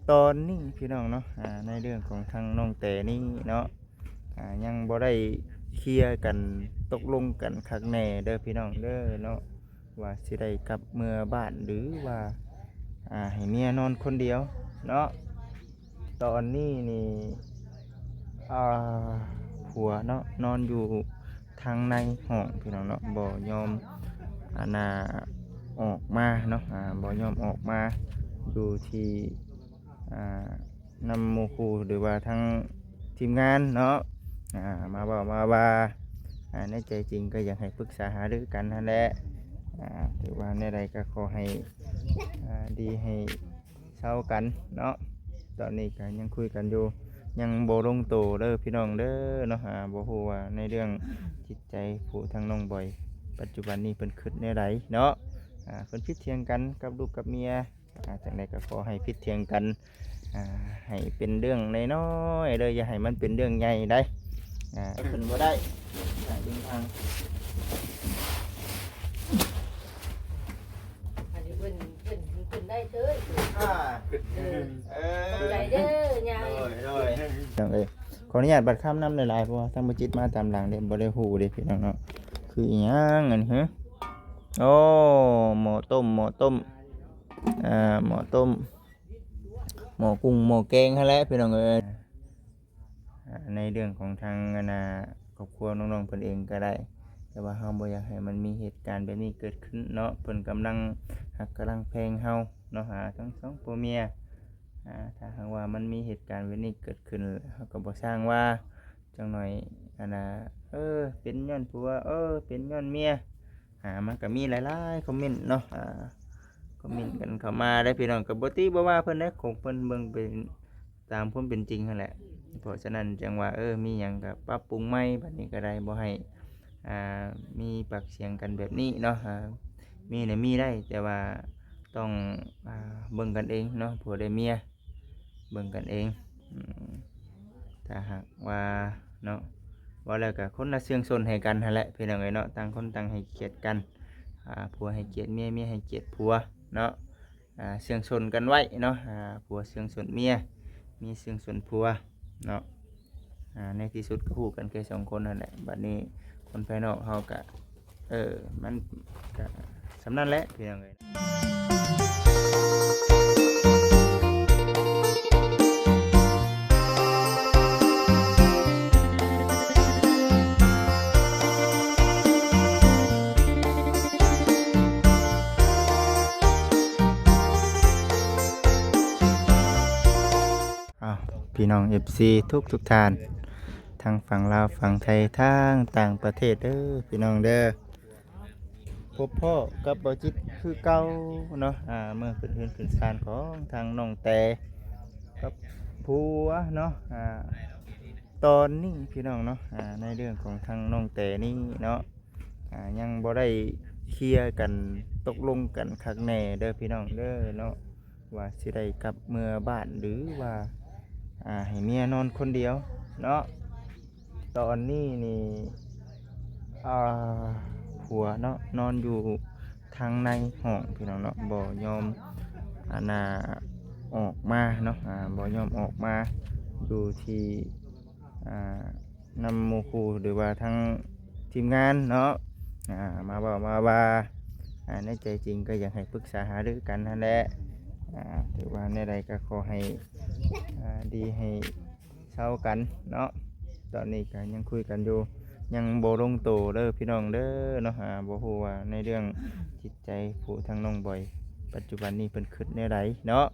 ຕອນນີ້ພີ່ນ້ອງເນາະ ອ່າ ໃນເລື່ອງຂອງທາງນ້ອງແຕນີ້ເນາະ ອ່າ ຍັງບໍ່ໄດ້ເຄຍກັນ ຕົກລົງກັນຄັກແນ່ເດີພີ່ນ້ອງເດີເນາະ ວ່າຊິໄດ້ກັບເມືອບ້ານ ຫຼືວ່າ ອ່າ ໃຫ້ເມຍນອນຄົນດຽວເນາະ. ຕອນນີ້ນີ້ ອ່າ ຜົວເນາະ ນອນຢູ່ທາງໃນຫ້ອງພີ່ນ້ອງເນາະ ບໍ່ຍອມ ອັນນ່າ ອອກມາເນາະ ອ່າ ບໍ່ຍອມອອກມາຢູ່ທີ່ ອ່າ ນຳໝູ່ຄູ່ ຫຼືວ່າທາງທີມງານເນາະ ອ່າ ມາເວົ້າມາວ່າ ອ່າ ໃນໃຈຈິງກໍຢາກໃຫ້ປຶກສາຫາລືກັນຫັ້ນແຫຼະ ອ່າ ຖືວ່າແນວໃດກໍຂໍໃຫ້ ອ່າ ດີໃຫ້ເຊົາກັນເນາະ. ຕອນນີ້ກໍຍັງຄຸຍກັນຢູ່ ຍັງບໍ່ລົງໂຕເດີພີ່ນ້ອງເດີເນາະ ອ່າ ບໍ່ຮູ້ວ່າໃນເລື່ອງຈິດໃຈຜູ້ທາງນ້ອງບອຍ ປັດຈຸບັນນີ້ເພິ່ນຄິດແນວໃດເນາະ ອ່າ ເພິ່ນຜິດຖຽງກັນກັບລູກກັບເມຍ ອ່າ ຈັ່ງໃດກໍຂໍໃຫ້ຜິດຖຽງກັນ ອ່າ ໃຫ້ເປັນເລື່ອງນ້ອຍໆເດີ ຢ່າໃຫ້ມັນເປັນເລື່ອງໃຫຍ່ໄດ໋ ອ່າ ຂຶ້ນບໍ່ໄດ້ ອ່າ ເດີນທາງ ອັນນີ້ເພິ່ນ ເພິ່ນ ເພິ່ນໄດ້ເຕີຍ ອ່າ ເອີ ຂອບໃຈເດີຍາຍ ໂດຍ ໂດຍ ນ້ອງເອີຍ ຂໍອະນຸຍາດບັດຄຳນຳຫຼາຍໆ ເພາະວ່າທາງບໍ່ຈິດມາຕາມຫຼັງເດ້ ບໍ່ໄດ້ຮູ້ເດ້ພີ່ນ້ອງເນາະ ຄືອີຫຍັງອັນນີ້ ໂອ້ ໝໍ້ຕົ້ມ ໝໍ້ຕົ້ມ ອ່າ ໝໍ້ຕົ້ມ ໝໍ້ກຸ້ງ ໝໍ້ແກງຫັ້ນແຫຼະພີ່ນ້ອງເອີຍ ອ່າ ໃນເລື່ອງຂອງທາງ ອັນນ່າ ຄອບຄົວນ້ອງໆເພິ່ນເອງກໍໄດ້ ແຕ່ວ່າເຮົາບໍ່ຢາກໃຫ້ມັນມີເຫດການແບບນີ້ເກີດຂຶ້ນເນາະ ເພິ່ນກຳລັງຮັກກຳລັງແພງເຮົາເນາະ ອ່າ ທັງສອງຜົວເມຍ ອ່າ ຖ້າຫາກວ່າມັນມີເຫດການແບບນີ້ເກີດຂຶ້ນ ເຮົາກໍບໍ່ຊ່າງວ່າ ຈັກໜ້ອຍ ອັນນ່າ ເອີ ເປັນຍ້ອນຜົວ ເອີ ເປັນຍ້ອນເມຍ ອ່າ ມັນກໍມີຫຼາຍໆຄອມເມັນເນາະ ອ່າ ຄອມເມັນກັນເຂົ້າມາໄດ໋ພີ່ນ້ອງ ກໍບໍ່ຕິບໍ່ວ່າເພິ່ນເດ້ ຂອງເພິ່ນເບິ່ງເປັນຕາມຄວາມເປັນຈິງຫັ້ນແຫຼະ ເພາະສະນັ້ນຈັ່ງວ່າ ເອີ ມີຫຍັງກໍປັບປຸງໃໝ່ ບັດນີ້ກໍໄດ້ ບໍ່ໃຫ້ ອ່າ ມີປາກສຽງກັນແບບນີ້ເນາະ ອ່າ ມີນະມີໄດ້ ແຕ່ວ່າຕ້ອງ ອ່າ ເບິ່ງກັນເອງເນາະ ຜົວແລະເມຍ ເບິ່ງກັນເອງ ອືມ ຖ້າຫາກວ່າເນາະ ເວົ້າແລ້ວກໍຄົນລະເຊື່ອງຊົນໃຫ້ກັນຫັ້ນແຫຼະພີ່ນ້ອງເອີຍເນາະ ຕ່າງຄົນຕ່າງໃຫ້ກຽດກັນ ອ່າ ຜົວໃຫ້ກຽດເມຍ ເມຍໃຫ້ກຽດຜົວເນາະ ອ່າ ເຊື່ອງຊົນກັນໄວ້ເນາະ ອ່າ ຜົວເຊື່ອງຊົນເມຍ ເມຍເຊື່ອງຊົນຜົວເນາະ ອ່າ ໃນທີ່ສຸດກໍຮູ້ກັນແຄ່ສອງຄົນຫັ້ນແຫຼະ ບັດນີ້ຄົນພາຍນອກເຮົາກໍ ເອີ ມັນກະສ່ຳນັ້ນແຫຼະພີ່ນ້ອງເອີຍ ອ້າວ ພີ່ນ້ອງເອັຟຊີທຸກໆທ່ານ ທັງຝັ່ງລາວ ຝັ່ງໄທ ທັງຕ່າງປະເທດເດີ ພີ່ນ້ອງເດີ ພົບພໍ້ກັບບ່າວຈິດຄືເກົ່າເນາະ ອ່າ ເມືອຂຶ້ນເຮືອນຂຶ້ນຊານຂອງທາງນ້ອງແຕກັບຜົວເນາະ ອ່າ ຕອນນີ້ພີ່ນ້ອງເນາະ ອ່າ ໃນເລື່ອງຂອງທາງນ້ອງແຕນີ້ເນາະ ອ່າ ຍັງບໍ່ໄດ້ເຄຍກັນ ຕົກລົງກັນຄັກແນ່ເດີພີ່ນ້ອງເດີເນາະ ວ່າຊິໄດ້ກັບເມືອບ້ານ ຫຼືວ່າ ອ່າ ໃຫ້ເມຍນອນຄົນດຽວເນາະ. ຕອນນີ້ນີ້ ອ່າ ຜົວເນາະ ນອນຢູ່ທາງໃນຫ້ອງພີ່ນ້ອງເນາະ ບໍ່ຍອມ ອັນນ່າ ອອກມາເນາະ ອ່າ ບໍ່ຍອມອອກມາຢູ່ທີ່ ອ່າ ນຳໝູ່ຄູ່ ຫຼືວ່າທາງທີມງານເນາະ ອ່າ ມາເວົ້າມາວ່າ ອ່າ ໃນໃຈຈິງກໍຢາກໃຫ້ປຶກສາຫາລືກັນຫັ້ນແຫຼະ ອ່າ ຖືວ່າແນວໃດກໍຂໍໃຫ້ ອ່າ ດີໃຫ້ເຊົາກັນເນາະ ຕອນນີ້ກໍຍັງຄຸຍກັນຢູ່ ຍັງບໍ່ລົງໂຕເດີພີ່ນ້ອງເດີເນາະ ອ່າ ບໍ່ຮູ້ວ່າໃນເລື່ອງຈິດໃຈຜູ້ທາງນ້ອງບອຍ ປັດຈຸບັນນີ້ເພິ່ນຄິດແນວໃດເນາະ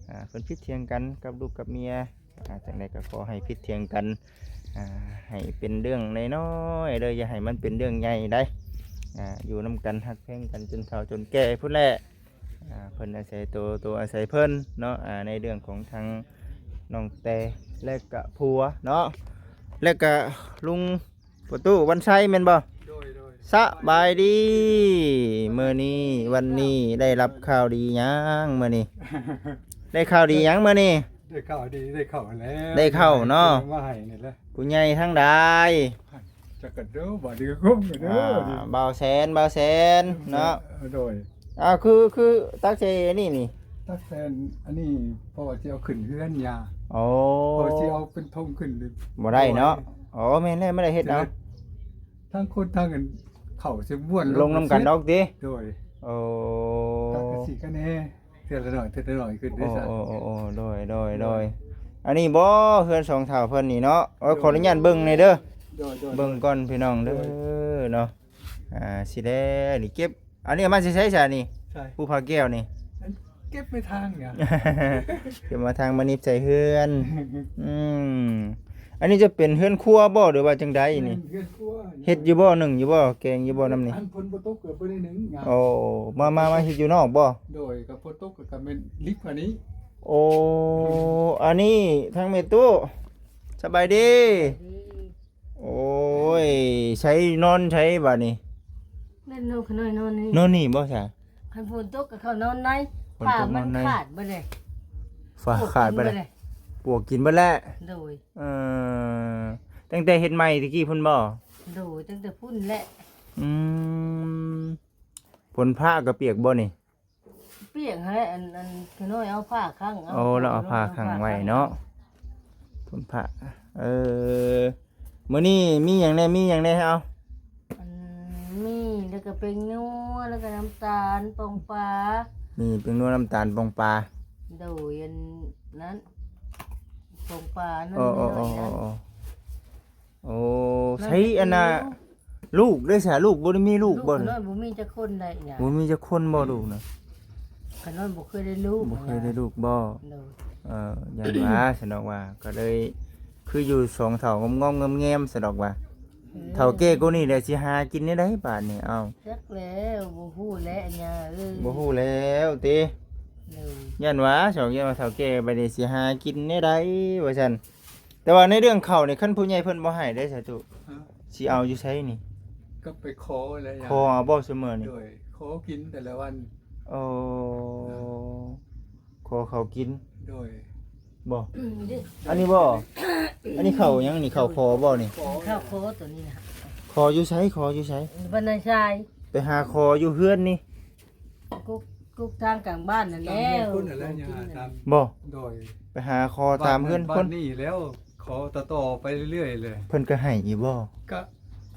ອ່າ ເພິ່ນຜິດຖຽງກັນກັບລູກກັບເມຍ ອ່າ ຈັ່ງໃດກໍຂໍໃຫ້ຜິດຖຽງກັນ ອ່າ ໃຫ້ເປັນເລື່ອງນ້ອຍໆເດີ ຢ່າໃຫ້ມັນເປັນເລື່ອງໃຫຍ່ໄດ໋ ອ່າ ຢູ່ນຳກັນຮັກແພງກັນຈົນເຖົ້າຈົນແກ່ພຸ້ນແຫຼະ ອ່າ ເພິ່ນອາໄສໂຕ ໂຕອາໄສເພິ່ນເນາະ ອ່າ ໃນເລື່ອງຂອງທາງນ້ອງແຕ ແລະກະຜົວເນາະ ແລະກະລຸງ ປະຕູວັນໄຊແມ່ນບໍ່? ໂດຍ ໂດຍ ສະບາຍດີ ມື້ນີ້ ວັນນີ້ໄດ້ຮັບຂ່າວດີຫຍັງມື້ນີ້? ໄດ້ຂ່າວດີຫຍັງມື້ນີ້? ໄດ້ຂ່າວດີ ໄດ້ເຂົ້າແລ້ວ ໄດ້ເຂົ້າເນາະ ມາໃຫ້ນີ້ແຫຼະ ຜູ້ໃຫຍ່ທາງໃດ? ຈັກກັນເດີ ບາດນີ້ກໍກຸ້ມກັນເດີ ອ່າ ບ່າວແສນ ບ່າວແສນເນາະ ໂດຍ ອ່າ ຄື ຄືຕັກໃສ່ອັນນີ້ນີ້ ຕັກແຕ່ອັນນີ້ ເພາະວ່າຊິເອົາຂຶ້ນເຮືອນຍາ. ໂອ້ ເພາະຊິເອົາເປັນຖົງຂຶ້ນ ບໍ່ໄດ້ເນາະ. ໂອ້ ແມ່ນແລ້ວ ບໍ່ໄດ້ເຮັດເອົາ. ທາງຄົນທາງອັນເຂົ້າຊິມ່ວນລົງນຳກັນດອກຕິ. ໂດຍ. ໂອ້ ກະ ກະຊິກະແນ່ ເທື່ອລະໜ້ອຍ ເທື່ອລະໜ້ອຍຂຶ້ນເດ້ຊະ. ໂອ້ ໂອ້ ໂອ້ ໂອ້ ໂດຍ ໂດຍ ໂດຍ ໂດຍ. ອັນນີ້ບໍ່ ເຮືອນສອງເຖົ້າເພິ່ນນີ້ເນາະ. ໂອ້ຍ ໂດຍ ຂໍອະນຸຍາດເບິ່ງແດ່ເດີ. ໂດຍ ໂດຍ ເບິ່ງກ່ອນພີ່ນ້ອງເດີ ໂດຍ ເນາະ. ອ່າ ຊິແລ້ວນີ້ເກັບ ອັນນີ້ເອົາມາແຕ່ໃສຊະນີ້? ໃສ ພູຜາແກ້ວນີ້? ອັນເກັບໄປທາງຫຍັງ? ເກັບມາທາງມານິບໃສ່ເຮືອນ. ອືມ ອັນນີ້ຈະເປັນເຮືອນຄົວບໍ່ ຫຼືວ່າຈັ່ງໃດນີ້? ເຮືອນຄົວ. ເຮັດຢູ່ບໍ່? ໜຶ້ງຢູ່ບໍ່? ແກງຢູ່ບໍ່ນຳນີ້? ອັນຝົນບໍ່ຕົກກໍບໍ່ໄດ້ໜຶ້ງ. ໂອ້ ມາ ມາ ມາເຮັດຢູ່ນອກບໍ່? ໂດຍ ກໍຝົນຕົກກໍແມ່ນລິບອັນນີ້. ໂອ້ ອັນນີ້ທາງແມ່ຕູ້ ສະບາຍດີ. ໂອ້ຍ ໃສນອນໃສບາດນີ້? ແມ່ນ ນ້ອງຂະນ້ອຍນອນນີ້. ນອນນີ້ບໍ່ຊະ? ຄັນຝົນຕົກກໍເຂົ້ານອນໃນ. ຝົນຕົກນອນໃນ. ຜ້າມັນຂາດເບິດເລີຍ. ຜ້າຂາດເບິດເລີຍ. ປວກກິນເບິດແຫຼະ. ໂດຍ. ເອີ ຕັ້ງແຕ່ເຮັດໃໝ່ຕະກີ້ພຸ້ນບໍ່? ໂດຍ ຕັ້ງແຕ່ພຸ້ນແຫຼະ. ອືມ ຝົນຟ້າກໍປຽກບໍ່ນີ້? ປຽກຫັ້ນແຫຼະ ອັນ ອັນຂະນ້ອຍເອົາຜ້າຂັງເອົາ. ໂອ້ ລາວເອົາຜ້າຂັງໄວ້ເນາະ ຝົນຟ້າ. ເອີ ມື້ນີ້ມີຫຍັງແດ່ ມີຫຍັງແດ່ເອົາ? ອັນ ມີ ແລ້ວກໍແປ້ງນົວ ແລ້ວກໍນ້ຳຕານປ່ອງປາ. ມີແປ້ງນົວ ນ້ຳຕານປ່ອງປາ. ໂດຍ ອັນນັ້ນ ປ່ອງປານັ້ນ. ໂອ້ ໂອ້ ໂອ້ ໂອ້ ໂອ້ ໃສອັນນ່າ ລູກເດ້ຊະ? ລູກບໍ່ໄດ້ມີລູກບໍ່? ລູກຂະນ້ອຍບໍ່ມີຈັກຄົນໃດ. ບໍ່ມີຈັກຄົນບໍ່ລູກນະ? ຂະນ້ອຍບໍ່ເຄີຍໄດ້ລູກ. ບໍ່ເຄີຍໄດ້ລູກບໍ່? ໂດຍ. ເອີ ຢ້ານວ່າຊັ້ນດອກວ່າ ກໍເລີຍຄືຢູ່ສອງເຖົ້າງອມໆແງມໆຊັ້ນດອກວ່າ. ເອີ ເຖົ້າແກ່ກວ່ານີ້ແຫຼະ ຊິຫາກິນແນວໃດບາດນີ້? ເອົ້າ ຈັກແລ້ວ ບໍ່ຮູ້ແຫຼະ ຍ່າເອີຍ. ບໍ່ຮູ້ແລ້ວຕິ? ໂດຍ. ຢ້ານວ່າ ສອງ ຢ້ານວ່າເຖົ້າແກ່ບາດນີ້ຊິຫາກິນແນວໃດວ່າຊັ້ນ. ແຕ່ວ່າໃນເລື່ອງເຂົ້ານີ້ ຄັນຜູ້ໃຫຍ່ເພິ່ນບໍ່ໃຫ້ເດ້ສາທຸ ຮະ? ຊິເອົາຢູ່ໃສນີ້? ກໍໄປຂໍແຫຼະ. ຂໍເອົາບໍ່ຊຸມື້ນີ້? ໂດຍ ຂໍກິນແຕ່ລະວັນ. ໂອ້ ຂໍເຂົ້າກິນ. ໂດຍ. ບໍ່ ອັນນີ້ບໍ່? ອັນນີ້ເຂົ້າຫຍັງນີ້? ເຂົ້າຂໍບໍ່ນີ້? ເຂົ້າຂໍໂຕນີ້ນະ. ຂໍຢູ່ໃສ? ຂໍຢູ່ໃສ? ບ້ານນາຊາຍ. ໄປຫາຂໍຢູ່ເຮືອນນີ້? ກົກ ກົກທາງກາງບ້ານນັ້ນແຫຼະ. ບໍ່? ໂດຍ. ໄປຫາຂໍຕາມເຮືອນຄົນນີ້ແລ້ວ ຂໍຕໍ່ໆໄປເລື້ອຍໆເລີຍ. ເພິ່ນກໍໃຫ້ຢູ່ບໍ່? ກໍ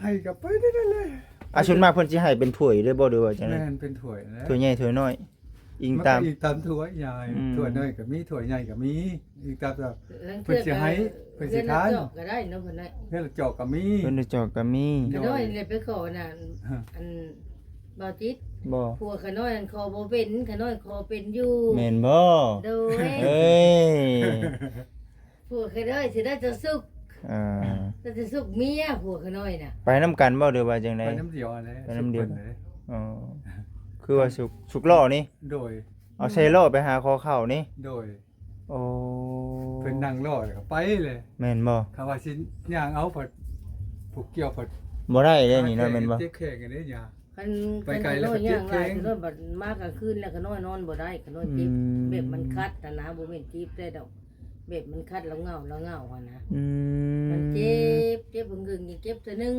ໃຫ້ກໍໄປເລື້ອຍໆເລີຍ. ອາ ສ່ວນມາກເພິ່ນຊິໃຫ້ເປັນຖ້ວຍເລີຍບໍ່ ຫຼືວ່າຈັ່ງໃດ? ແມ່ນ ເປັນຖ້ວຍແລ້ວ. ຖ້ວຍໃຫຍ່ຖ້ວຍນ້ອຍ ອີງຕາມ ອີງຕາມຖ້ວຍໃຫຍ່. ອືມ ຖ້ວຍນ້ອຍກໍມີ ຖ້ວຍໃຫຍ່ກໍມີ ອີງຕາມວ່າເພິ່ນຊິໃຫ້ ເພິ່ນຊິທານ. ເຮືອນລະຈອກກໍໄດ້ເນາະ ເພິ່ນນະ. ເຮືອນລະຈອກກໍມີ. ເຮືອນລະຈອກກໍມີ. ຂ້ານ້ອຍນີ້ໄປຂໍນະ ໂດຍ ອັນ ບ່າວຈິດ. ບໍ່ ຜົວຂ້ານ້ອຍຫັ້ນຂໍບໍ່ເປັນ ຂ້ານ້ອຍຂໍເປັນຢູ່. ແມ່ນບໍ່? ໂດຍ. ເອີຍ ຜົວຂ້ານ້ອຍຊິໄດ້ເຈົ້າສຸກ. ອ່າ ໄດ້ເຈົ້າສຸກເມຍ ຜົວຂ້ານ້ອຍນະ. ໄປນຳກັນບໍ່ ຫຼືວ່າຈັ່ງໃດ? ໄປນຳດຽວຫັ້ນແຫຼະ. ໄປນຳດຽວ. ສຸກເພິ່ນເດ້. ອໍ ຄືວ່າສຸກ ສຸກລໍ້ນີ້? ໂດຍ. ເອົາໃສ່ລໍ້ໄປຫາຂໍເຂົ້ານີ້? ໂດຍ. ໂອ້ ເພິ່ນນັ່ງລໍ້ແລ້ວກໍໄປເລີຍ. ແມ່ນບໍ່? ຖ້າວ່າຊິຍ່າງເອົາພັດ ຜູ້ກ່ຽວພັດບໍ່ໄດ້ເດ້ນີ້ເນາະ. ແມ່ນບໍ່? ເຈັບແຂ້ງເດ້ຍ່າ. ຄັນ ໄປໄກແລ້ວກໍເຈັບແຂ້ງ. ຄັນຂ້ານ້ອຍຍ່າງຫຼາຍ ຂ້ານ້ອຍບັດມາກາງຄືນແລ້ວ ຂ້ານ້ອຍນອນບໍ່ໄດ້ ຂ້ານ້ອຍເຈັບ. ອືມ ແບບມັນຄັດຫັ້ນນະ ບໍ່ແມ່ນເຈັບແທ້ດອກ ແບບມັນຄັດລະເຫງົາລະເຫງົາຫັ້ນນະ. ອືມ ມັນເຈັບ ເຈັບເບິ່ງໆ ເຈັບເທື່ອໜຶ່ງ.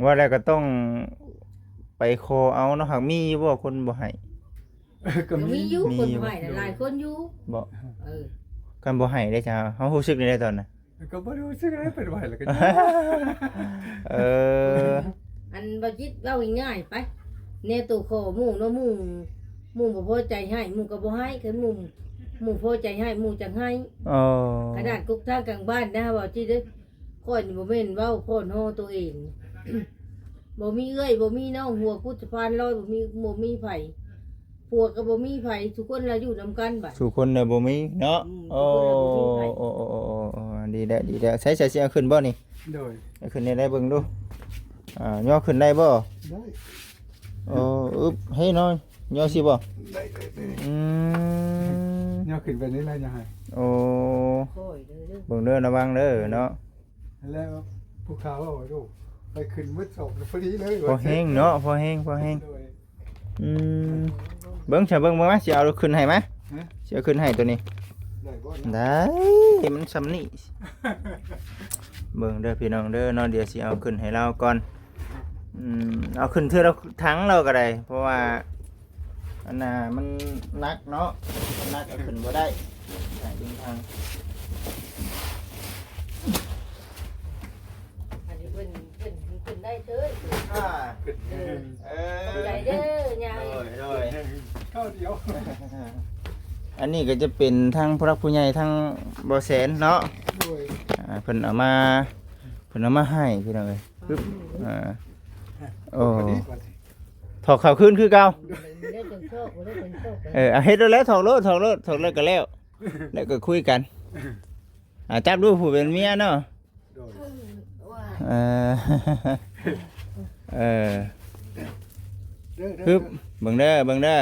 ວ່າແລ້ວກໍຕ້ອງໄປຂໍເອົາເນາະ. ຫາກມີຢູ່ບໍ່ຄົນບໍ່ໃຫ້? ກໍມີ ກໍມີຢູ່ ມີຢູ່ ຄົນບໍ່ໃຫ້ນະ ຫຼາຍຄົນຢູ່. ບໍ່? ເອີ ຄັນບໍ່ໃຫ້ເດ້ຊະ ເຮົາຮູ້ສຶກແນວໃດຕອນນັ້ນ? ກໍບໍ່ໄດ້ຮູ້ສຶກອະໄລ ເພິ່ນວ່າແລ້ວກໍ ເອີ ອັນບໍ່ຈິດເວົ້າງ່າຍໆໄປ ແນວໂຕຂໍໝູ່ເນາະ ໝູ່ ໝູ່ບໍ່ພໍໃຈໃຫ້ ໝູ່ກໍບໍ່ໃຫ້ ຄັນໝູ່ ໝູ່ພໍໃຈໃຫ້ ໝູ່ຈັ່ງໃຫ້. ອໍ ຂະໜາດກົກທາງກາງບ້ານນະ ເວົ້າຈິດເດີ ຂ້ອຍນີ້ບໍ່ແມ່ນເວົ້າຜ່ອນຫໍໂຕເອງ ບໍ່ມີເອື້ອຍ ບໍ່ມີນ້ອງ ຫົວກຸດສະພານລອຍ ບໍ່ມີ ບໍ່ມີໃຜ ຜົວກໍບໍ່ມີໃຜ ທຸກຄົນລະຢູ່ນຳກັນບາດ ທຸກຄົນລະບໍ່ມີເນາະ. ອືມ ໂອ້ ທຸກຄົນລະບໍ່ມີໃຜ. ໂອ້ ໂອ້ ໂອ້ ໂອ້ ໂອ້ ດີແລ້ວ ດີແລ້ວ. ໃຊ້ ໃຊ້ຊິເອົາຂຶ້ນບໍ່ນີ້? ໂດຍ. ເອົາຂຶ້ນໃຫ້ໄດ້ເບິ່ງດູ. ອ່າ ຍໍຂຶ້ນໄດ້ບໍ່? ໄດ້. ໂອ້ ອຶບ ເຮີຍ ເນາະ ຍໍຊິບໍ່? ໄດ້ ໄດ້ ໄດ້. ອືມ ຍໍຂຶ້ນໄປນີ້ລະ ຢ່າໃຫ້. ໂອ້ ເບິ່ງເດີ ລະວັງເດີເນາະ. ແລ້ວຜູ້ຂ່າວເວົ້າ ໂອ້ ໄປຂຶ້ນໝົດສອງ ພໍດີເລີຍ ພໍແຮງເນາະ ພໍແຮງ ພໍແຮງ. ໂດຍ. ອືມ ເບິ່ງຊະ ເບິ່ງ ເບິ່ງມາ ຊິເອົາຂຶ້ນໃຫ້ມາ. ຮະ? ຊິເອົາຂຶ້ນໃຫ້ໂຕນີ້. ໄດ້ບໍ່ນະ? ໄດ້ ມັນຊ່ຳນີ້. ເບິ່ງເດີພີ່ນ້ອງເດີເນາະ ດຽວຊິເອົາຂຶ້ນໃຫ້ລາວກ່ອນ. ອືມ ເອົາຂຶ້ນເທື່ອລະຖັງລາວກໍໄດ້ ເພາະວ່າ ອັນນ່າມັນໜັກເນາະ ໜັກກໍຂຶ້ນບໍ່ໄດ້ ການເດີນທາງ. ອັນນີ້ເພິ່ນ ເພິ່ນ ເພິ່ນໄດ້ເທີ້ຍ ອ່າ ເອີ ເອີ ຂອບໃຈເດີຍາຍ ໂດຍ ໂດຍ ເຂົ້າດຽວ. ອັນນີ້ກໍຈະເປັນທາງຜູ້ຫຼັກຜູ້ໃຫຍ່ ທາງບໍ່ແສນເນາະ ໂດຍ ອ່າ ເພິ່ນເອົາມາ ເພິ່ນເອົາມາໃຫ້ພີ່ນ້ອງເອີຍ ປຶບ ອ່າ ໂອ້ ພໍດີ ພໍດີ ຖອກເຂົ້າຄືນຄືເກົ່າ ເອີ ເອົາເຮັດໂລດແຫຼະ ຖອກໂລດ ຖອກໂລດ ຖອກແລ້ວກໍແລ້ວ ແລ້ວກໍຄຸຍກັນ ອ່າ ຈັບດູຜູ້ເປັນເມຍເນາະ ໂດຍ ເອີ ເອີ ເດີ ເດີ ຮຶບ ເບິ່ງເດີ ເບິ່ງເດີ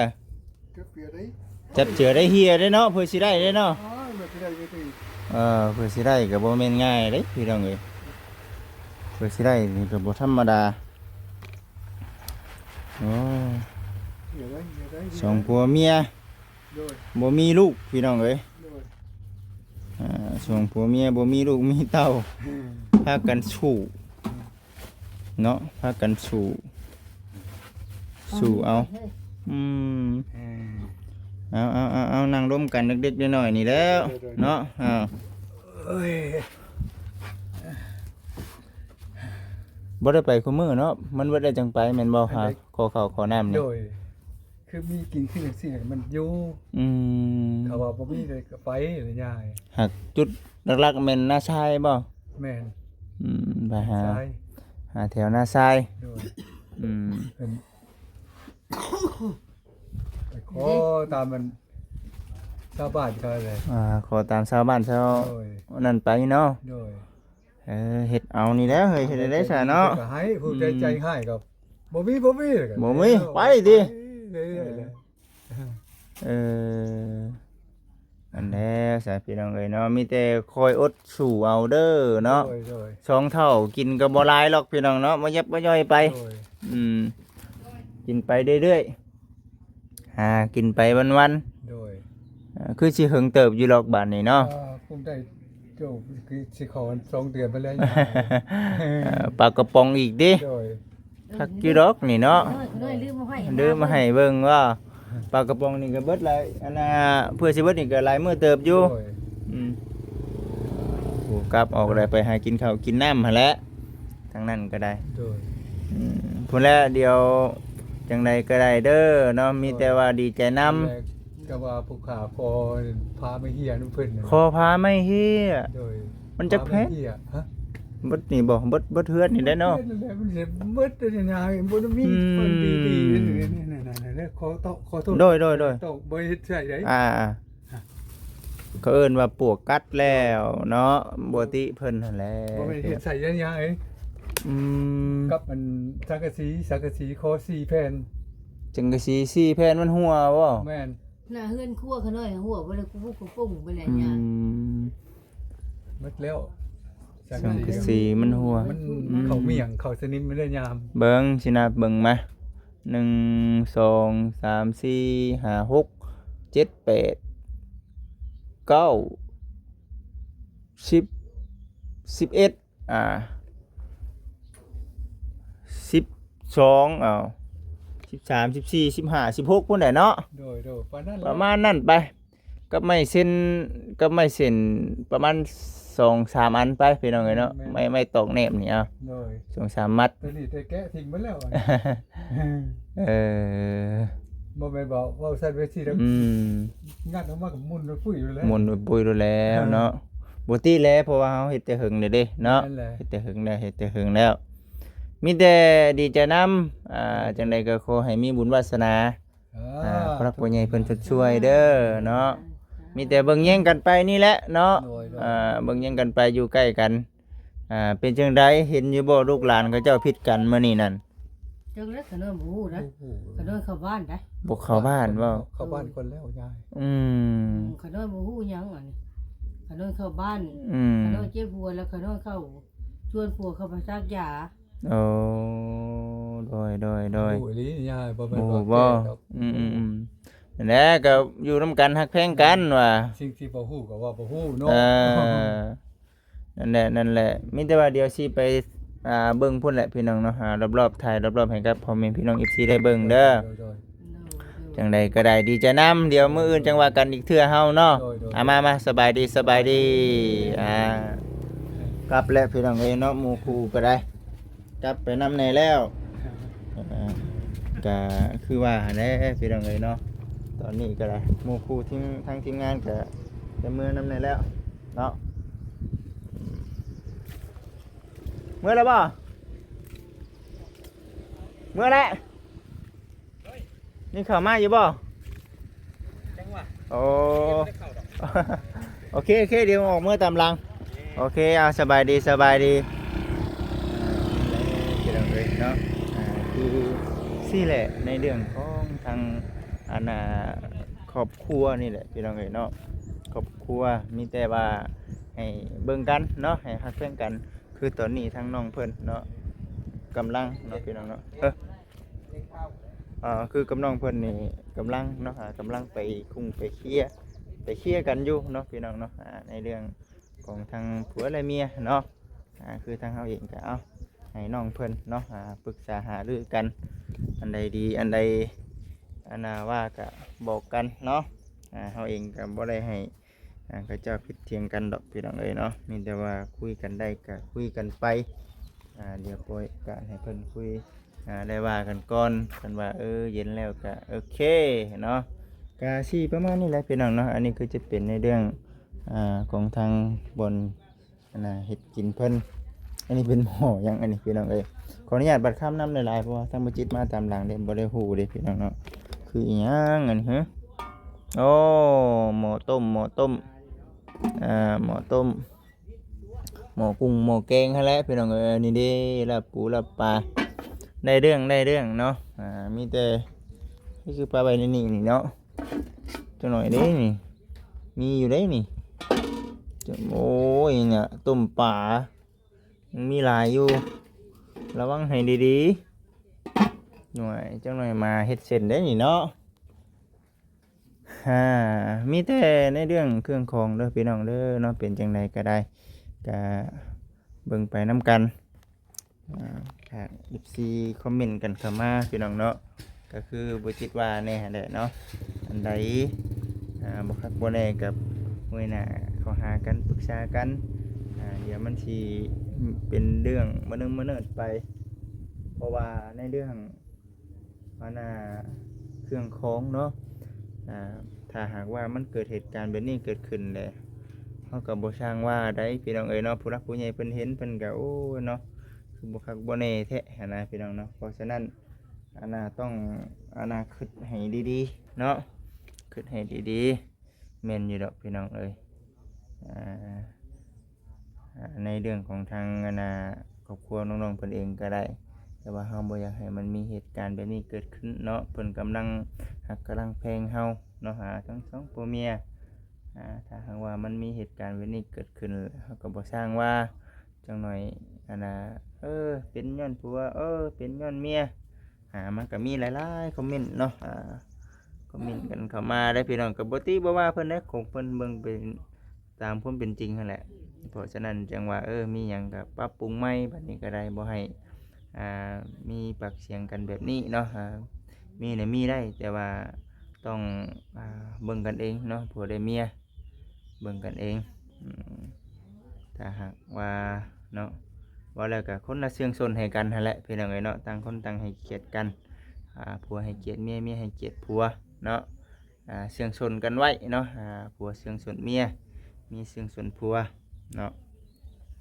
ຈັບເຈື່ອໄດ້ ຈັບເຈື່ອໄດ້ເຮຍໄດ້ເນາະ ເພື່ອຊິໄດ້ເດ້ເນາະ ໂອ້ຍ ເພື່ອຊິໄດ້ຢູ່ຕິ ເອີ ເພື່ອຊິໄດ້ກໍບໍ່ແມ່ນງ່າຍເດ້ພີ່ນ້ອງເອີຍ ເພື່ອຊິໄດ້ນີ້ກໍບໍ່ທຳມະດາ ໂອ້ ເຫື່ອໄດ້ ເຫື່ອໄດ້ ສອງຜົວເມຍ ໂດຍ ບໍ່ມີລູກພີ່ນ້ອງເອີຍ ໂດຍ ອ່າ ສອງຜົວເມຍບໍ່ມີລູກມີເຕົ້າ ອືມ ພາກັນສູ້ ອືມ ເນາະ ພາກັນສູ້ ສູ້ເອົາ ອືມ ເອີ ເອົາ ເອົາ ເອົາ ເອົາ ນັ່ງລົມກັນເດັກໆນ້ອຍໆນີ້ແຫຼ້ວ ໂດຍ ໂດຍ ເນາະ ເອົາ ເອີຍ ບໍ່ໄດ້ໄປຄູ່ມື້ເນາະ ມັນເບິດແລ້ວຈັ່ງໄປແມ່ນບໍ່ ອັນໃດ ຫາຂໍເຂົ້າຂໍນ້ຳນີ້ ໂດຍ ຄືມີກິນຄືຈັ່ງຊີ້ມັນຢູ່ ອືມ ຖ້າວ່າບໍ່ມີເລີຍກໍໄປລະຍາຍ ຫາກຈຸດຫຼັກໆແມ່ນນາຊາຍບໍ່ ແມ່ນ ອືມ ໄປຫາ ຊາຍ ຫາແຖວນາຊາຍ ໂດຍ ອືມ ເພິ່ນ ໄປຂໍຕາມມັນຊາວບ້ານເຂົາແຫຼະ ອ່າ ຂໍຕາມຊາວບ້ານຊາວ ໂດຍ ອັນນັ້ນໄປເນາະ ໂດຍ ເອີ ເຮັດເອົານີ້ແຫຼະເຮີ້ຍ ເຮັດໄດ້ຊະເນາະ ໃຜກໍໃຫ້ ຜູ້ໃດ ອືມ ໃຈຮ້າຍກໍບໍ່ມີ ບໍ່ມີ ບໍ່ມີ ໄປຕິ ໄປເລື້ອຍໆແຫຼະ ເອີ ອັນແລ້ວຊະພີ່ນ້ອງເອີຍເນາະ ມີແຕ່ຄອຍອົດສູ້ເອົາເດີເນາະ ໂດຍ ໂດຍ ສອງເຖົ້າກິນກໍບໍ່ຫຼາຍຫຼອກພີ່ນ້ອງເນາະ ບໍ່ຫຍັບບໍ່ຍ່ອຍໄປ ໂດຍ ອືມ ກິນໄປເລື້ອຍໆ ຫາກິນໄປວັນໆ ໂດຍ ເອີ ຄືຊິເຫິງເຕີບຢູ່ຫຼອກບາດນີ້ເນາະ ອ່າ ຄົງໄດ້ ໂອ້ ຄືຊິເຂົ້າສອງເດືອນໄປແລ້ວ ເອີ ປາກະປ໋ອງອີກຕິ ໂດຍ ຄັກຢູ່ດອກນີ້ເນາະ ນ້ອຍ ນ້ອຍລືມມາໃຫ້ ລືມມາໃຫ້ເບິ່ງວ່າ ປາກະປ໋ອງນີ້ກໍເບິດຫຼາຍ ອັນນ່າ ເພື່ອຊິເບິດນີ້ກໍຫຼາຍມື້ເຕີບຢູ່ ໂດຍ ອືມ ໂອ້ ກັບອອກແລ້ວໄປຫາກິນເຂົ້າກິນນ້ຳຫັ້ນແຫຼະ ທາງນັ້ນກໍໄດ້ ໂດຍ ອືມ ພຸ້ນແຫຼະ ດຽວຈັ່ງໃດກໍໄດ້ເດີເນາະ ມີແຕ່ວ່າດີໃຈນຳ ແລະ ກໍວ່າຜູ້ຂ້າຂໍພາໄມ້ເຮຍນຳເພິ່ນ ຂໍພາໄມ້ເຮຍ ໂດຍ ມັນຈັກແພງ ພາໄມ້ເຮຍ ຮະ ເບິດນີ້ບໍ່ ເບິດ ເບິດເຮືອນນີ້ແຫຼະເນາະ ເບິດນັ້ນແຫຼະ ມັນຊິເບິດອັນນີ້ນະ ບໍ່ໄດ້ມີ ອືມ ເພິ່ນດີໆ ນີ້ໆ ນີ້ໆ ນີ້ໆ ຂໍໂທດ ຂໍໂທດ ໂດຍ ໂດຍ ໂດຍ ຕ້ອງບໍ່ເຮັດໃຊ້ໃດ ອ່າ ເຂົາເອີ້ນວ່າປວກກັດແລ້ວເນາະ ບໍ່ຕິເພິ່ນຫັ້ນແຫຼະ ບໍ່ແມ່ນເຮັດໃສ່ຍາຍາເອີຍ ອືມ ກັບອັນສັງກະສີ ສັງກະສີຂໍສີ່ແຜ່ນ ສັງກະສີສີ່ແຜ່ນມັນຮົ່ວບໍ່ ແມ່ນ ໜ້າເຮືອນຄົວຂະນ້ອຍຮົ່ວເບິດແລ້ວ ກຸປຸກກຸປຸ້ງໄປແລ້ວຍາຍ ອືມ ໝົດແລ້ວ ສັງກະສີມັນຮົ່ວ ມັນ ອືມ ເຂົ້າໝ້ຽງ ເຂົ້າສະໜິມໄປແລ້ວຍາມ ເບິ່ງຊິນັບເບິ່ງມາ ໜຶ່ງ ສອງ ສາມ ສີ່ ຫ້າ ຫົກ ເຈັດ ແປດ ເກົ້າ ສິບ ສິບເອັດ ອ່າ ສິບສອງ ເອົາ ສິບສາມ ສິບສີ່ ສິບຫ້າ ສິບຫົກ ພຸ້ນແຫຼະເນາະ ໂດຍໆ ປະມານນັ້ນ ປະມານນັ້ນໄປ ກັບໄມ້ເຊັນ ກັບໄມ້ເຊັນປະມານສອງສາມອັນໄປ ພີ່ນ້ອງເອີຍເນາະ ແມ່ນໆ ໄມ້ ໄມ້ຕອກແໜບນີ້ ເອົາ ໂດຍ ສອງສາມມັດ ໂຕນີ້ແຕ່ແກະຖິ້ມໝົດແລ້ວ ເອີ ບໍ່ແມ່ນບໍ່ ເວົ້າຊັ້ນເວທີແລ້ວ ອືມ ງັດອອກມາກໍໝຸ່ນໄປປຸ້ຍໂລດແຫຼະ ໝຸ່ນໄປປຸ້ຍໂລດແລ້ວເນາະ ເອີ ບໍ່ຕິແຫຼະ ເພາະວ່າເຮົາເຮັດແຕ່ເຫິງແລ້ວເດ້ເນາະ ແມ່ນແຫຼະ ເຮັດແຕ່ເຫິງແລ້ວ ເຮັດແຕ່ເຫິງແລ້ວ ມີແຕ່ດີໃຈນຳ ອ່າ ຈັ່ງໃດກໍຂໍໃຫ້ມີບຸນວາສະໜາ ອ່າ ອ່າ ຜູ້ຫຼັກຜູ້ໃຫຍ່ເພິ່ນຊົດຊ່ວຍເດີເນາະ ມີແຕ່ເບິ່ງແຍງກັນໄປນີ້ແຫຼະເນາະ ໂດຍໆ ອ່າ ເບິ່ງແຍງກັນໄປຢູ່ໃກ້ກັນ ອ່າ ເປັນຈັ່ງໃດ ເຫັນຢູ່ບໍ່ ລູກຫຼານເຂົາເຈົ້າຜິດກັນມື້ນີ້ນັ້ນ ຈັກແລ້ວ ຂະນ້ອຍບໍ່ຮູ້ນະ ໂອ້ໂຫ ຂະນ້ອຍເຂົ້າບ້ານໄດ໋ ບໍ່ເຂົ້າບ້ານບໍ່ ເຂົ້າບ້ານກ່ອນແລ້ວຍາຍ ອືມ ຂະນ້ອຍບໍ່ຮູ້ຫຍັງອັນນີ້ ຂະນ້ອຍເຂົ້າບ້ານ ອືມ ຂະນ້ອຍເຈັບຫົວແລ້ວ ຂະນ້ອຍເຂົ້າ ຊວນຜົວເຂົ້າໄປສັກຢາ ໂອ້ ໂດຍ ໂດຍ ໂດຍ ຮູ້ອີ່ຫຼີຍາຍ ບໍ່ແມ່ນວ່າແກ້ດອກ ອືມໆໆ ນັ້ນແຫຼະ ກໍຢູ່ນຳກັນຮັກແພງກັນວ່າ ສິ່ງທີ່ບໍ່ຮູ້ກໍວ່າບໍ່ຮູ້ເນາະ ເອີ ນັ້ນແຫຼະ ນັ້ນແຫຼະ ມີແຕ່ວ່າດຽວຊິໄປ ອ່າ ເບິ່ງພຸ້ນແຫຼະພີ່ນ້ອງເນາະ ອ່າ ລອບໆ ຖ່າຍລອບໆ ໃຫ້ກັບພໍ່ແມ່ພີ່ນ້ອງ ເອັຟຊີ ໄດ້ເບິ່ງເດີ ໂດຍໆ ໂດຍ ຈັ່ງໃດກໍໄດ້ ດີໃຈນຳ. ດຽວມື້ອື່ນຈັ່ງວ່າກັນອີກເທື່ອເຮົາເນາະ. ໂດຍ ໂດຍ ອາ ມາ ມາ ສະບາຍດີ ສະບາຍດີ. ອ່າ ກັບແລ້ວພີ່ນ້ອງເອີຍເນາະ ໝູ່ຄູ່ກໍໄດ້ກັບໄປນຳແດ່ແລ້ວ. ອ່າ ກະຄືວ່າຫັ້ນແຫຼະພີ່ນ້ອງເອີຍເນາະ. ຕອນນີ້ກໍໄດ້ໝູ່ຄູ່ທີມ ທາງທີມງານກໍໄດ້ເມືອນຳແດ່ແລ້ວເນາະ. ເມືອແລ້ວບໍ່? ເມືອແລ້ວ. ນີ້ເຂົ້າມາຢູ່ບໍ່? ຈັງຫວະ ໂອ້ ຍັງບໍ່ໄດ້ເຂົ້າດອກ. ໂອເຄ ໂອເຄ ດຽວອອກເມືອຕາມຫຼັງ. ໂອເຄ ໂອເຄ ເອົາ ສະບາຍດີ ສະບາຍດີ. ພີ່ນ້ອງເອີຍເນາະ ອ່າ ຄືຊີ້ແຫຼະ ໃນເລື່ອງຂອງທາງ ອັນນ່າ ຄອບຄົວນີ້ແຫຼະ ພີ່ນ້ອງເອີຍເນາະ. ຄອບຄົວມີແຕ່ວ່າໃຫ້ເບິ່ງກັນເນາະ ໃຫ້ຮັກແພງກັນ. ຄືຕອນນີ້ທາງນ້ອງເພິ່ນເນາະ ກຳລັງເນາະ ພີ່ນ້ອງເນາະ ເອີ ອ່າ ຄືກັບນ້ອງເພິ່ນນີ້ກຳລັງເນາະ ອ່າ ກຳລັງໄປຄຸງໄປເຄຍ ໄປເຄຍກັນຢູ່ເນາະ ພີ່ນ້ອງເນາະ. ອ່າ ໃນເລື່ອງຂອງທາງຜົວແລະເມຍເນາະ ອ່າ ຄືທາງເຮົາເອງກໍເອົາໃຫ້ນ້ອງເພິ່ນເນາະ ອ່າ ປຶກສາຫາລືກັນ ອັນໃດດີ ອັນໃດ ອັນນ່າ ວ່າກໍບອກກັນເນາະ. ອ່າ ເຮົາເອງກໍບໍ່ໄດ້ໃຫ້ ອ່າ ເຂົາເຈົ້າຜິດຖຽງກັນດອກ ພີ່ນ້ອງເອີຍເນາະ. ມີແຕ່ວ່າຄຸຍກັນໄດ້ກໍຄຸຍກັນໄປ. ອ່າ ດຽວປ່ອຍໂອກາດໃຫ້ເພິ່ນຄຸຍ ອ່າ ໄດ້ວ່າກັນກ່ອນ. ຄັນວ່າ ເອີ ເຢັນແລ້ວກໍໂອເຄເນາະ. ກະຊິປະມານນີ້ແຫຼະ ພີ່ນ້ອງເນາະ. ອັນນີ້ຄືຈະເປັນໃນເລື່ອງ ອ່າ ຂອງທາງບ່ອນ ອັນນ່າ ເຮັດກິນເພິ່ນ. ອັນນີ້ເປັນໝໍ້ຫຍັງອັນນີ້ ພີ່ນ້ອງເອີຍ? ຂໍອະນຸຍາດບັດຄຳນຳຫຼາຍໆ ເພາະວ່າທາງບໍ່ຈິດມາຕາມຫຼັງເດ້ ບໍ່ໄດ້ຮູ້ເດ້ ພີ່ນ້ອງເນາະ. ຄືອີຫຍັງອັນນີ້? ໂອ້ ໝໍ້ຕົ້ມ ໝໍ້ຕົ້ມ ອ່າ ໝໍ້ຕົ້ມ ໝໍ້ກຸ້ງ ໝໍ້ແກງຫັ້ນແຫຼະ ພີ່ນ້ອງເອີຍ. ນີ້ເດ້ ລາບປູລາບປາ ໄດ້ເລື່ອງ ໄດ້ເລື່ອງເນາະ. ອ່າ ມີແຕ່ ຄືປາໄວ້ໃນນີ້ນີ້ເນາະ. ຈັກໜ້ອຍເດ້ນີ້ ມີຢູ່ເດ້ນີ້. ໂອ້ຍ ນີ້ນະ ຕົ້ມປາ ມັນມີຫຼາຍຢູ່ ລະວັງໃຫ້ດີໆ. ໜ້ອຍ ຈັກໜ້ອຍໝາເຮັດເສັ້ນເດ້ນີ້ເນາະ. ອ່າ ມີແຕ່ໃນເລື່ອງເຄື່ອງຂອງເດີ ພີ່ນ້ອງເດີເນາະ. ເປັນຈັ່ງໃດກໍໄດ້ ກະເບິ່ງໄປນຳກັນ. ອ່າ ຖ້າເອັຟຊີຄອມເມັນກັນເຂົ້າມາ ພີ່ນ້ອງເນາະ ກໍຄືບໍ່ຈິດວ່າແດ່ຫັ້ນແຫຼະເນາະ. ອັນໃດ ອ່າ ບໍ່ຄັກບໍ່ແນ່ກັບ ມື້ໜ້າເຂົ້າຫາກັນ ປຶກສາກັນ. ອ່າ ດຽວມັນຊິເປັນເລື່ອງມະເນີດມະເນີດໄປ ເພາະວ່າໃນເລື່ອງ ອັນນ່າ ເຄື່ອງຂອງເນາະ. ອ່າ ຖ້າຫາກວ່າມັນເກີດເຫດການແບບນີ້ເກີດຂຶ້ນແຫຼະ ເຮົາກໍບໍ່ຊ່າງວ່າໃດ ພີ່ນ້ອງເອີຍເນາະ. ຜູ້ຫຼັກຜູ້ໃຫຍ່ເພິ່ນເຫັນ ເພິ່ນກໍ ໂອ້ ເນາະ ຄືບໍ່ຄັກບໍ່ແນ່ແທ້ຫັ້ນນະ ພີ່ນ້ອງເນາະ. ເພາະສະນັ້ນ ອັນນ່າ ຕ້ອງ ອັນນ່າ ຄຶດໃຫ້ດີໆເນາະ ຄຶດໃຫ້ດີໆ. ແມ່ນຢູ່ດອກ ພີ່ນ້ອງເອີຍ. ອ່າ ອ່າ ໃນເລື່ອງຂອງທາງ ອັນນ່າ ຄອບຄົວນ້ອງໆເພິ່ນເອງກໍໄດ້ ແຕ່ວ່າເຮົາບໍ່ຢາກໃຫ້ມັນມີເຫດການແບບນີ້ເກີດຂຶ້ນເນາະ. ເພິ່ນກຳລັງຮັກກຳລັງແພງເຮົາເນາະ ຫາທັງສອງຜົວເມຍ. ອ່າ ຖ້າຫາກວ່າມັນມີເຫດການແບບນີ້ເກີດຂຶ້ນ ເຮົາກໍບໍ່ຊ່າງວ່າ. ຈັກໜ້ອຍ ອັນນ່າ ເອີ ເປັນຍ້ອນຜົວ ເອີ ເປັນຍ້ອນເມຍ. ອ່າ ມັນກໍມີຫຼາຍໆຄອມເມັນເນາະ ອ່າ ຄອມເມັນກັນເຂົ້າມາໄດ້ ພີ່ນ້ອງ. ກໍບໍ່ຕິບໍ່ວ່າເພິ່ນເດ້ ຂອງເພິ່ນເບິ່ງເປັນຕາມຄວາມເປັນຈິງຫັ້ນແຫຼະ. ເພາະສະນັ້ນຈັ່ງວ່າ ເອີ ມີຫຍັງກໍປັບປຸງໃໝ່ ບັດນີ້ກໍໄດ້ ບໍ່ໃຫ້ ອ່າ ມີປາກສຽງກັນແບບນີ້ເນາະ. ອ່າ ມີນະມີໄດ້ ແຕ່ວ່າຕ້ອງ ອ່າ ເບິ່ງກັນເອງເນາະ ຜົວແລະເມຍ ເບິ່ງກັນເອງ. ອືມ ຖ້າຫາກວ່າເນາະ ເວົ້າແລ້ວກໍຄົນລະເຊື່ອງຊົນໃຫ້ກັນຫັ້ນແຫຼະ ພີ່ນ້ອງເອີຍເນາະ. ຕ່າງຄົນຕ່າງໃຫ້ກຽດກັນ ອ່າ ຜົວໃຫ້ກຽດເມຍ ເມຍໃຫ້ກຽດຜົວເນາະ. ອ່າ ເຊື່ອງຊົນກັນໄວ້ເນາະ ອ່າ ຜົວເຊື່ອງຊົນເມຍ ເມຍເຊື່ອງຊົນຜົວເນາະ.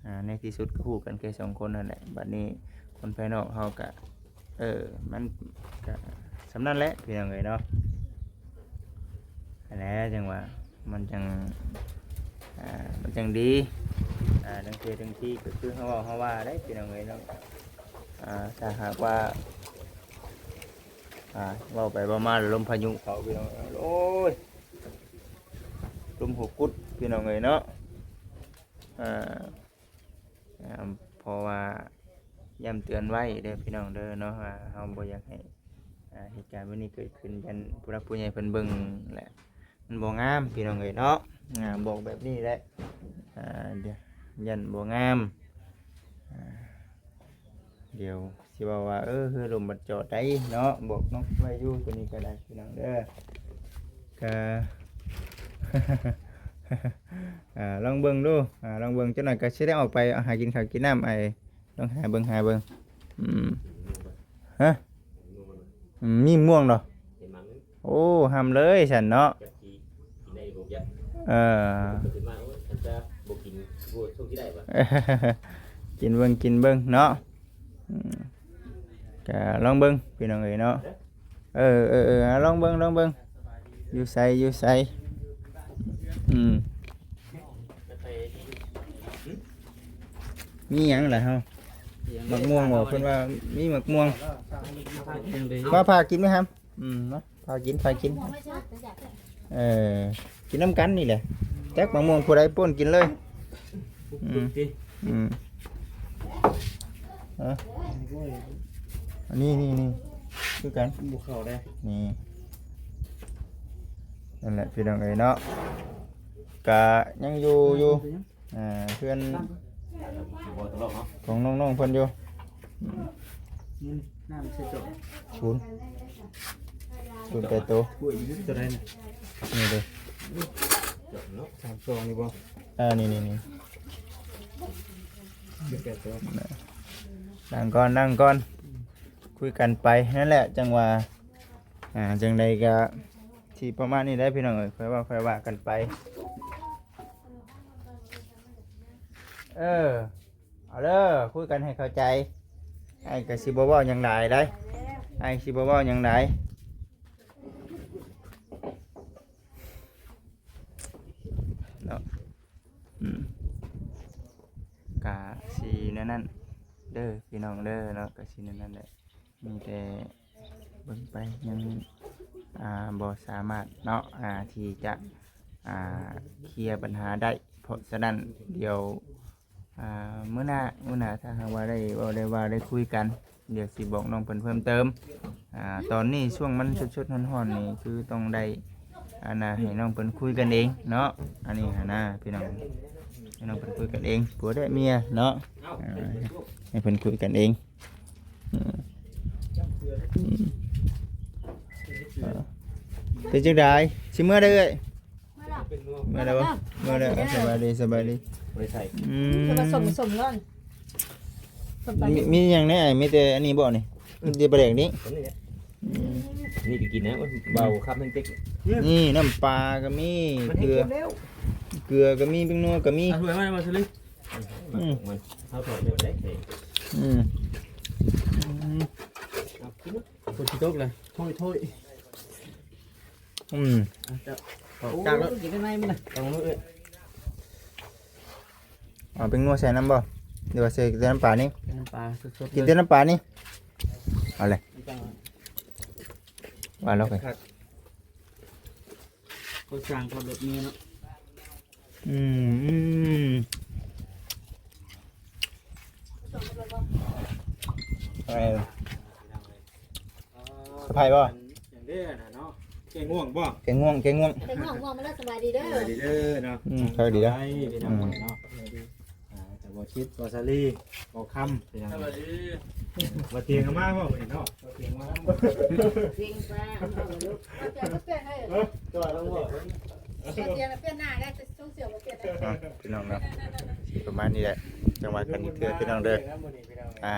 ອ່າ ໃນທີ່ສຸດກໍຮູ້ກັນແຄ່ສອງຄົນນັ້ນແຫຼະ. ບັດນີ້ຄົນພາຍນອກເຮົາກະ ເອີ ມັນກະສ່ຳນັ້ນແຫຼະ ພີ່ນ້ອງເອີຍເນາະ. ຫັ້ນແຫຼະ ຈັ່ງວ່າມັນຈັ່ງ ອ່າ ມັນຈັ່ງດີ. ອ່າ ລາງເທື່ອລາງທີກໍຄືເຮົາເວົ້າເຮົາວ່າໄດ໋ ພີ່ນ້ອງເອີຍເນາະ. ອ່າ ຖ້າຫາກວ່າ ອ່າ ເວົ້າໄປເວົ້າມາລົມພາຍຸເຂົ້າ ພີ່ນ້ອງເອີຍ ໂອ້ຍ ລົມຫົວກຸດ ພີ່ນ້ອງເອີຍເນາະ. ອ່າ ອ່າ ເພາະວ່າຢ້ຳເຕືອນໄວ້ເດີ ພີ່ນ້ອງເດີເນາະ ວ່າເຮົາບໍ່ຢາກໃຫ້ ອ່າ ເຫດການແບບນີ້ເກີດຂຶ້ນ ຢ້ານຜູ້ຫຼັກຜູ້ໃຫຍ່ເພິ່ນເບິ່ງແຫຼະ ມັນບໍ່ງາມ ພີ່ນ້ອງເອີຍເນາະ. ອ່າ ບອກແບບນີ້ແຫຼະ ອ່າ ຢ້ານບໍ່ງາມ. ອ່າ ດຽວຊິເວົ້າວ່າ ເອີ ເຮືອລົມບັດຈອດໄດ໋ເນາະ ບອກນ້ອງໄວ້ຢູ່ ໂຕນີ້ກໍໄດ້ພີ່ນ້ອງເດີ ກະ ອ່າ ລອງເບິ່ງດູ ອ່າ ລອງເບິ່ງ ຈັກໜ້ອຍກໍຊິໄດ້ອອກໄປຫາກິນເຂົ້າກິນນ້ຳ ໄອ້ ລອງຫາເບິ່ງ ຫາເບິ່ງ ອືມ ຮະ ອືມ ມີມ່ວງເນາະ ໂອ້ ຫ້າມເລີຍຊັ້ນເນາະ ເອີ ກິນເບິ່ງ ກິນເບິ່ງເນາະ ອືມ ກະລອງເບິ່ງພີ່ນ້ອງເອີຍເນາະ ເອີ ເອີ ເອີ ເອົາລອງເບິ່ງ ລອງເບິ່ງ ຢູ່ໃສ ຢູ່ໃສ ອືມ ມີຫຍັງລະເຮົາ ໝາກມ່ວງບໍ ເພິ່ນວ່າມີໝາກມ່ວງ ມາຜ່າກິນໄໝ ອືມ ມາພາກິນ ພາກິນ ເອີ ກິນນຳກັນນີ້ແຫຼະ ຈັກໝາກມ່ວງຜູ້ໃດປ້ນກິນເລີຍ ອືມ ອືມ ເອີ ອັນນີ້ ນີ້ ນີ້ ຄືກັນ ບໍ່ເຂົ້າໄດ້ ນີ້ ນັ້ນແຫຼະພີ່ນ້ອງເອີຍເນາະ ກະຍັງຢູ່ ຢູ່ ອ່າ ເພື່ອນຂອງນ້ອງໆເພິ່ນຢູ່ ເງິນນ້ຳໃສ່ໂຕະ ສູນ ສູນແປດໂຕ ໂອ້ຍ ຢູ່ໂຕໃດນະ ນີ້ເດ້ ສາມສອງນີ້ບໍ່ ເອີ ນີ້ໆໆ ແປດໂຕ ນັ່ງກ່ອນ ນັ່ງກ່ອນ ຄຸຍກັນໄປ ນັ້ນແຫຼະ ຈັ່ງວ່າ ອ່າ ຈັ່ງໃດກໍ ຊິປະມານນີ້ແຫຼະພີ່ນ້ອງເອີຍ ຄ່ອຍເວົ້າຄ່ອຍວ່າກັນໄປ ເອີ ເອົາເດີ ຄຸຍກັນໃຫ້ເຂົ້າໃຈ ອ້າຍກໍຊິບໍ່ເວົ້າຫຍັງຫຼາຍໃດ໋ ອ້າຍຊິບໍ່ເວົ້າຫຍັງຫຼາຍເນາະ ອືມ ກະຊິແນວນັ້ນເດີພີ່ນ້ອງເດີເນາະ ກະຊິແນວນັ້ນແຫຼະ ມີແຕ່ເບິ່ງໄປ ຍັງ ອ່າ ບໍ່ສາມາດເນາະ ອ່າ ທີ່ຈະ ອ່າ ເຄລຍບັນຫາໄດ້ ເພາະສະນັ້ນ ດຽວ ອ່າ ມື້ໜ້າ ມື້ໜ້າ ຖ້າຫາກວ່າໄດ້ເວົ້າໄດ້ວ່າໄດ້ຄຸຍກັນ ດຽວຊິບອກນ້ອງເພິ່ນເພີ່ມເຕີມ ອ່າ ຕອນນີ້ຊ່ວງມັນສົດໆຮ້ອນໆນີ້ ຄືຕ້ອງໄດ້ ອັນນ່າ ໃຫ້ນ້ອງເພິ່ນຄຸຍກັນເອງເນາະ ອັນນີ້ຫັ້ນນະພີ່ນ້ອງ ໃຫ້ນ້ອງເພິ່ນຄຸຍກັນເອງ ຜົວແລະເມຍເນາະ ອ່າ ໃຫ້ເພິ່ນຄຸຍກັນເອງ ອືມ ເປັນຈັ່ງໃດ ຊິເມືອແລ້ວເອື້ອຍ ເມືອແລ້ວບໍ່ ເມືອແລ້ວ ເອີ ສະບາຍດີ ສະບາຍດີ ບໍ່ໄດ້ໃສ່ ອືມ ສະບາຍ ສົມ ສົມກ່ອນ ມີ ມີຫຍັງແດ່ ມີແຕ່ອັນນີ້ບໍ່ນີ້ ມີແຕ່ປາແດກນີ້ ອືມ ນີ້ກໍກິນນະ ເບົາຄັບແຮງເຕັກ ນີ້ນ້ຳປາກໍມີ ເກືອ ເກືອກໍມີ ແປ້ງນົວກໍມີ ເອົາຖ້ວຍມາ ມາຊິລິ ອືມ ມັນ ເຮົາຖອດໄດ້ບໍ່ໄດ້ ອືມ ອືມ ເອົາກິນເນາະ ຝົນຊິຕົກແລ້ວ ໂທ້ຍໆ ອືມ ອ່ະ ເຈົ້າ ເອົາ ໂອ້ຍ ຈາກແລ້ວ ກິນໄດ້ໄໝມັນນະ ຕ້ອງເລີຍ ເອົາແປ້ງນົວໃສ່ນຳບໍ່ ຫຼືວ່າໃສ່ແຕ່ນ້ຳປານີ້ ນ້ຳປາສົດໆ ກິນແຕ່ນ້ຳປານີ້ ເອົາເລີຍ ວ່າແລ້ວໄປ ຄັກ ເຂົາສ້າງຄວາມແບບນີ້ເນາະ ອືມ ອືມ ເອີ ສະພາຍບໍ່? ຫຍັງເດ້ນະເນາະ ແກງງ່ວງບໍ່? ແກງງ່ວງ ແກງງ່ວງ ແກງງ່ວງ ງ່ວງມາແລ້ວ ສະບາຍດີເດີ ສະບາຍດີເດີເນາະ ອືມ ສະບາຍດີເດີ ສະບາຍດີເນາະ ອືມ ອ່າ ແຕ່ບໍ່ຄິດ ບໍ່ສາລີ ບໍ່ຄຳ ພີ່ນ້ອງ ສະບາຍດີ ບໍ່ຕຽງກໍມາບໍ່ມື້ນີ້ເນາະ ບໍ່ຕຽງມານຳ ຕຽງປາ ຕຽງກໍປ່ຽນໃຫ້ ເອີ ຈ່ອຍລົງບໍ່ ຕຽງປ່ຽນໜ້າໄດ້ ຊົງເສື້ອບໍ່ປ່ຽນ ອ່ະ ພີ່ນ້ອງເນາະ ຊິປະມານນີ້ແຫຼະ ຈັ່ງວ່າກັນອີກເທື່ອ ພີ່ນ້ອງເດີ ອ່າ